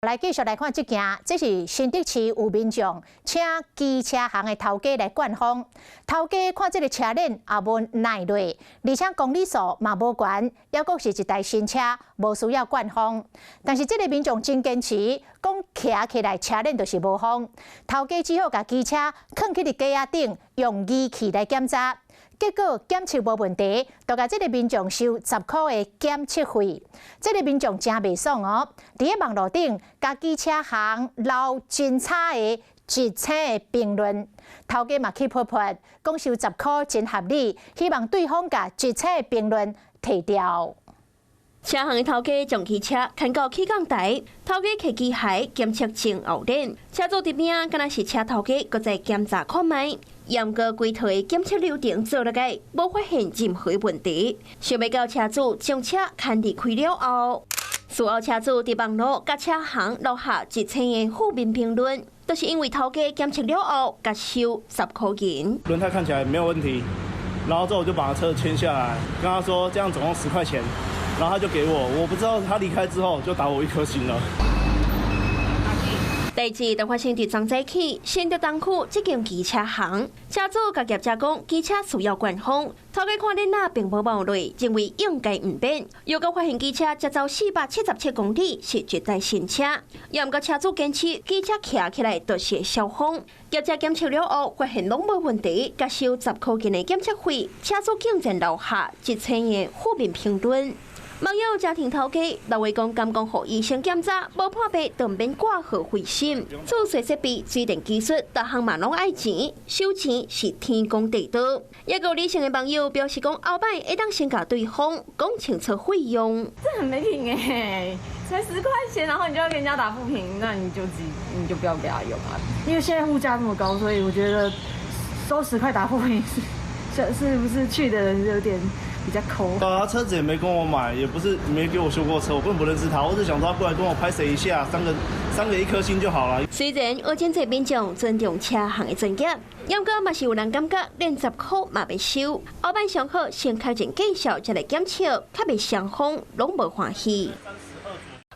來繼續來看這件，這是新竹市有民眾請機車行的頭家來灌風，頭家看這个車鏈也無耐落，而且公里數嘛無懸，猶閣是一台新車，無需要灌風。但是這个民眾真堅持，講騎起來車鏈就是無風，頭家只好共機車囥去佇架仔頂，用儀器來檢查。結果檢測無問題，就共這个民眾收十箍的檢測費。這个民眾誠袂爽哦，佇咧網路頂共機車行留真差的一星的評論，頭家嘛去批評，講收十箍真合理，希望對方共一星的評論提掉。車行的頭家將機車牽到起降台，頭家提機械檢測前後鏈，車主佇邊敢若是車頭家，閣再檢查看覓。嚴格規套的檢測流程做落來，無發現任何問題。想欲到車主將車牽離開了後，事後車主佇網路共車行留下一星的負面評論，就是因為頭家檢測了後，共收十箍銀。輪胎看起來沒有問題，然後之後我就把車簽下來，跟他說這樣總共10塊錢，然後他就給我，我不知道他離開之後就打我一顆星了。代誌就發生佇昨早起，新竹東區這間機車行，車主共業者講機車需要灌風，頭家看鏈仔並無冒落，認為應該毋免。又閣發現機車才走477公里，是一台新車。也毋過車主堅持機車騎起來就是會燒風，業者檢測了後發現攏無問題，共收十箍銀的檢測費，車主竟然留下一星的負面評論。網友家庭頭家老話講，敢講予醫生檢查無破病，就毋免掛號費心。注水設備、水電技術，逐項嘛攏愛錢，收錢是天公地道。一個理性的網友表示講，後擺會當先共對方講清楚費用。這很沒品欸，才十塊錢，然後你就要給人家打負評，那你就自己你就不要給他用啊。因為現在物價這麼高，所以我覺得收十塊打負評是不是去的人有點比較摳？啊，車子也沒跟我買，也不是沒給我修過車，我根本不認識他，我只想說他過來跟我拍謝一下，三個一顆星就好了。雖然有真濟民眾尊重車行的專業，不過嘛是有人感覺連十箍嘛欲收，後擺上好先確認價數再來檢測，較袂雙方攏無歡喜。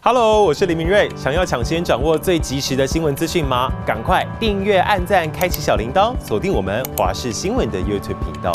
Hello，我是林明瑞，想要搶先掌握最及時的新聞資訊嗎？趕快訂閱、按讚、開啟小鈴鐺，鎖定我們華視新聞的 YouTube 頻道。